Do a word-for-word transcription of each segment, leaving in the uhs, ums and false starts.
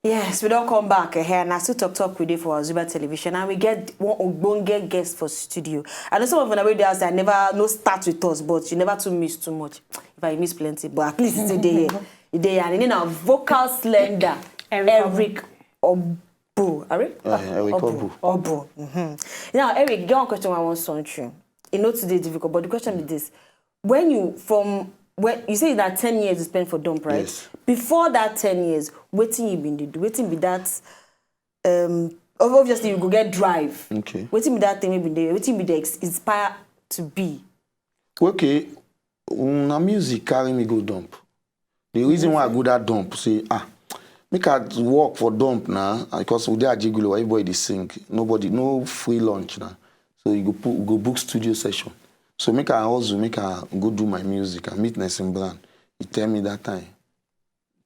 Yes, we don come back here, and I still talk talk with you for Azuba Television, and we get one ogbonge guest for studio. I know some of una wey dey outside never no start with us, but you never too miss too much. If I miss plenty, but at least e still dey here. E dey here, and e name na Vocal Slender, Eric Eric Obu. Obu. Are you? Uh, Eric Obu. Obu. Mm-hmm. Now, Eric, get one question I want to ask you. E no too dey difficult, but the question is this. When you, from, when you say that ten years you spent for Dump, right? Yes. Before that ten years, wetin you been dey do? Wetin be that? Um, ob- obviously, you go get drive. Okay. Wetin be that thing wey been dey? Wetin be the ex- inspire to be? Okay, mm, na music carry me go Dump. The reason why I go that Dump, say, ah, make I work for Dump now, because we dey Ajegunle, everybody dey sing. Nobody, no free lunch now. So you go put, go book studio session. So make I hustle, make I go do my music. I meet Nelson Brown. He tell me that time,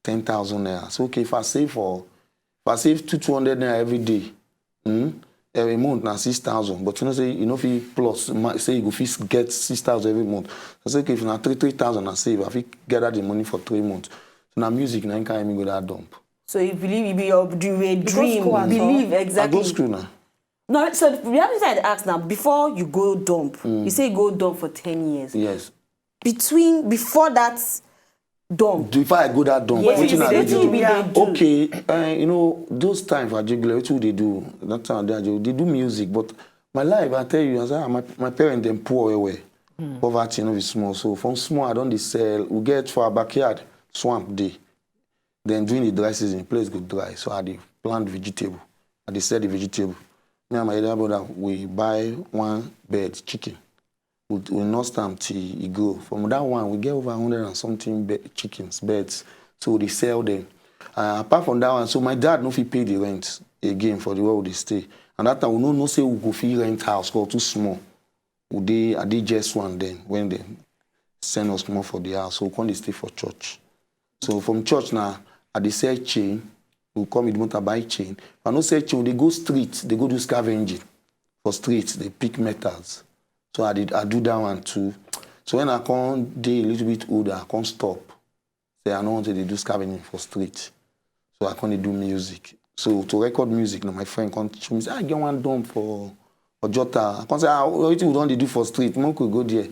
ten thousand naira. So okay, if I save for, if I save two two hundred naira every day, hmm, every month na six thousand. But you know say you no fit plus, ma- say you go fit get six thousand every month. I say okay, if na three three thousand I save, I fit gather the money for three months. So na music na im carry me go that Dump. So you believe you be your you were go dream, school at all? believe I exactly. Go school now. No, so the other thing I ask now, before you go Dump, you say you go Dump for ten years. Yes. Between, before that Dump, Before I go that Dump, yes, wetin I dey wetin you do? be dey do? Okay, uh, you know, those times for Ajegunle, wetin we dey do? That time I dey Ajegunle, dey do music, but my life, I tell you, as I, my, my parents dem poor well well. Poverty no be small. So from small, I don dey sell. We get for our backyard, swamp dey. Then during the dry season, place go dry. So I dey plant vegetable. I dey sell the vegetable. Me and my elder brother, we buy one bird, chicken. We, we nurse am till e grow. From that one, we get over hundred and something be- chickens, birds. So we dey sell them. Uh, apart from that one, so my dad no fit pay the rent again for the where we dey stay. And that time, we no know say we go fit rent house, 'cause too small. We dey, I dey J S one then, when they send us comot for the house. So we come dey stay for church. So from church now, I dey sell chain. We come with motor buy chain. If I no sell chain, we dey go street, dey go do scavenging for street, dey pick metals. So I did, I do that one too. So when I come dey a little bit older, I come stop. Say I no want to dey do scavenging for street. So I come dey do music. So to record music, now my friend come show me say, "I get one Dump for Ojota." I come say, "Ah, wetin we don dey do for street? Make we go there.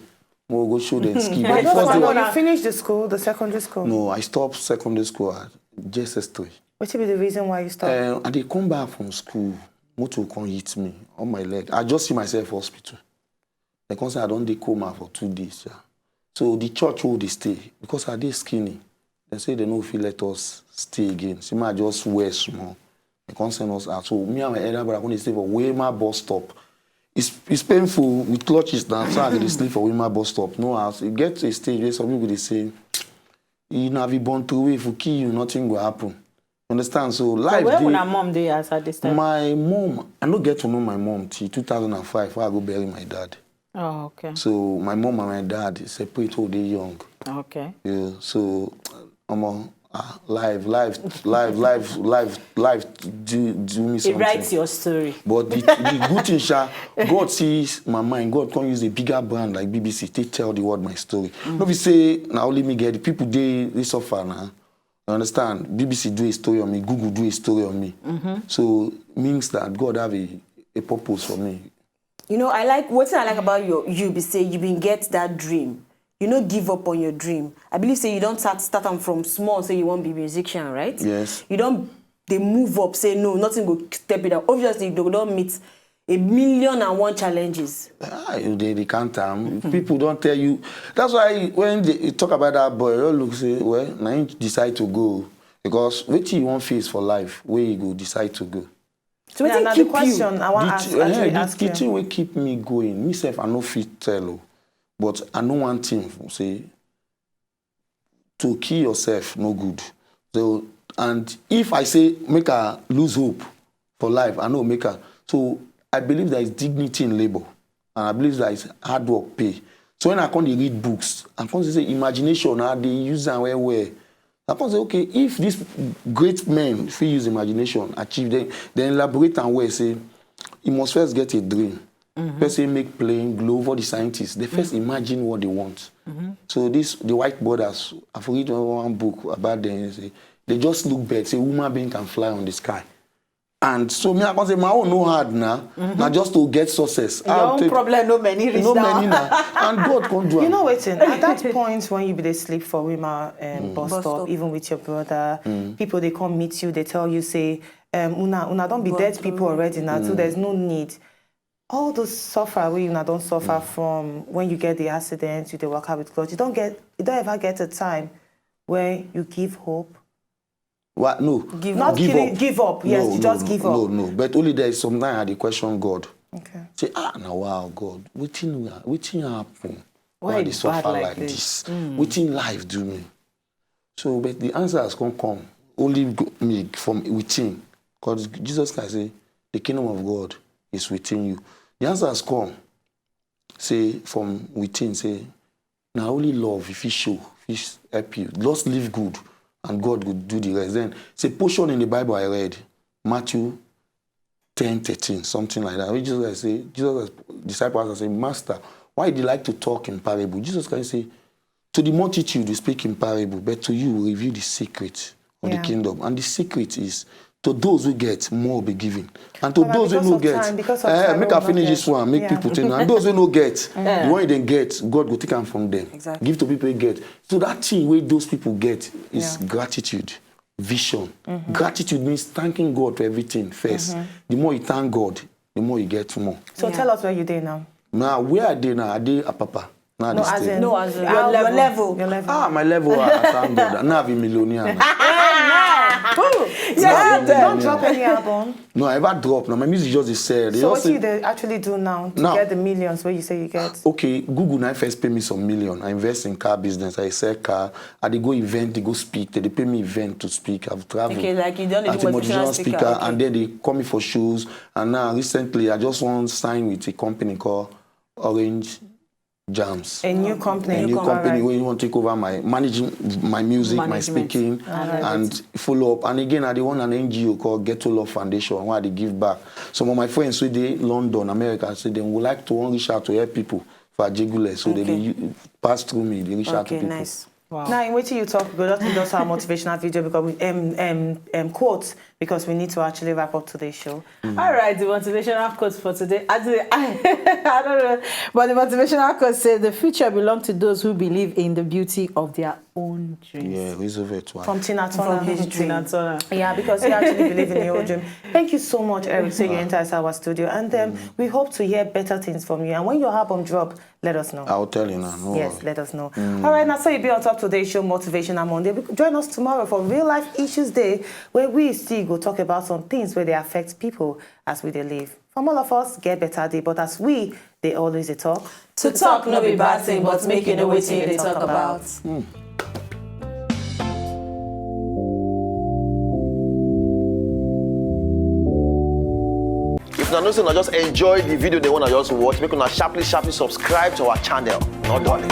We go show them skill." But I the just first want day, to know, you finished the school, the secondary school. No, I stopped secondary school at J S S three. What be the reason why you stopped? Uh, I dey come back from school, motor come hit me on my leg. I just see myself for hospital. They come say I don dey coma for two days. Yeah. So the church wey we dey stay, because I dey skinny, they say they no fit let us stay again. Say make I just wear small. They come send us out. So me and my elder brother come dey stay for Wema bus stop. It's, it's painful with clutches now, so I dey sleep for Wema bus stop. No house. E get to a stage where some people dey say, "You na be born through, if we kill you, nothing go happen." You understand? So life Where dey una mom dey as at this time? My mom, I no get to know my mom till two thousand and five, where I go bury my dad. Oh, okay. So my mom and my dad separate when they young. Okay. Yeah, so, omo, ah, life, life, life, life, life, life do do me He something. Writes your story. But the, the good thing, sha, God sees my mind. God come use a bigger brand like B B C to tell the world my story. No be say na only me get it. People dey dey suffer now. You understand? B B C do a story on me. Google do a story on me. So means that God have a, a purpose for me. You know, I like, what I like about your you be say you been get that dream. You no give up on your dream. I believe say you don start start am from small, say you wan be musician, right? Yes. You don dey move up, say no, nothing go step it down. Obviously, you don meet a million and one challenges. Ah, you dey dey count am. People don tell you. That's why when they you talk about that boy, you look say, well, na him decide to go, because wetin you wan face for life, where you go decide to go. So Yeah, wetin now keep the question I want The ask, thi- eh, actually the, ask the you. Thing wey keep me going, myself I no fit tell o, but I know one thing, say to kill yourself no good. So, and if I say make I lose hope for life, I no make am. So I believe there is dignity in labor, and I believe there is hard work pay. So when I come dey read books, I come see say imagination, I dey use am well well. I come say, okay, if these great men fit use imagination, achieve, then then elaborate am well, say you must first get a dream. Person make plane, globe, all the scientists, they first imagine what they want. So this, the Wright brothers, I've read one book about them. Say They just look bird, say human being can fly on the sky. And so me, I can say my own no hard now. Now just to get success. Your own problem, no many reach No down. many now. And God can do You am. Know wetin? At that point when you be dey sleep for Wema um, bus, Bus stop, stop. Even with your brother, people dey come meet you, they tell you say, um, una una don be dead people already now, so there's no need. All those suffer wey una don suffer from when you get the accident, you dey waka with cloth. You don get, you don ever get a time where you give hope? What? No. Not give killing, up. Give up. Yes, no, you no, just no, give no, up. No. But only there is sometimes I dey question God. Okay. Say, ah, now wow, God, wetin we are, wetin happen? Why Why I you dey suffer bad like like this? this? Wetin life do me? So, but the answer has come come. Only go- me from within, because Jesus Christ say, the kingdom of God is within you. The answer has come. Say from within. Say now only love if he show, if he help you. Just live good, and God will do the rest. Then say portion in the Bible I read, Matthew ten thirteen, something like that. Which Jesus say, Jesus disciples say, Master, why do you like to talk in parable? Jesus can say, to the multitude you speak in parable, but to you we reveal the secret of Yeah. the kingdom. And the secret is to those who get, more will be given. And to But those who because no of get, time, because of eh, time, make we I will finish not this get. One, make Yeah. people take now. And those who no get, the one they get, God go take am from them. Exactly. Give to people who get. So that thing where those people get is Yeah. Gratitude, vision. Gratitude means thanking God for everything first. The more you thank God, the more you get more. So Yeah. Tell us where you dey now. Now, where I dey now, I dey Apapa. Now No, this as thing. in, No, as in, ah, your level. Your level. Ah, my level, I thank God. I now be millionaire. Now. Yes, you don't drop any album. No, I ever drop. Now my music just dey sell. They So just what you say, dey actually do now to Now. Get the millions where you say you get? Okay, Google now first pay me some million. I invest in car business. I sell car. I dey go event, they go speak. They, they pay me event to speak. I've traveled Okay, like you don dey as do a motivational motivational speaker, speaker, okay. And then they call me for shows. And now recently, I just want sign with a company called Orange Jams. A new company. A new Company. Company where you want to take over my managing my music, my Management. speaking, Alright. And follow up. And again, I dey run an N G O called Ghetto Love Foundation, where they give back. Some of my friends who dey London, America, say they would like to wan reach out to help people for Ajegunle, so they Okay. dey u- pass through me. They reach out to Okay, people. Nice. Wow. Now, in wetin you talk, we go just do just our motivational video because we um um um quote because we need to actually wrap up today's show. All right, the motivational quote for today. Actually, I, I don't know, but the motivational quote says the future belongs to those who believe in the beauty of their own dreams. Yeah, Elizabeth. Why? From Tina Turner. From Tina Turner. Yeah, because you actually believe in your own dream. Thank you so much, Eric. Say you enter inside our studio, and um, we hope to hear better things from you. And when your album drop, let us know. I'll tell you now. No Yes, worry. Let us know. All right, now so you be on top today's show, Motivational Monday. Join us tomorrow for Real Life Issues Day, where we still go talk about some things where they affect people as we they live. From all of us, get better day. But as we, they always they talk. To talk no be bad thing, but make you know wetin you dey talk about. If una know say una just enjoy the video, they wanna just watch, make una sharply sharply subscribe to our channel. Not darling.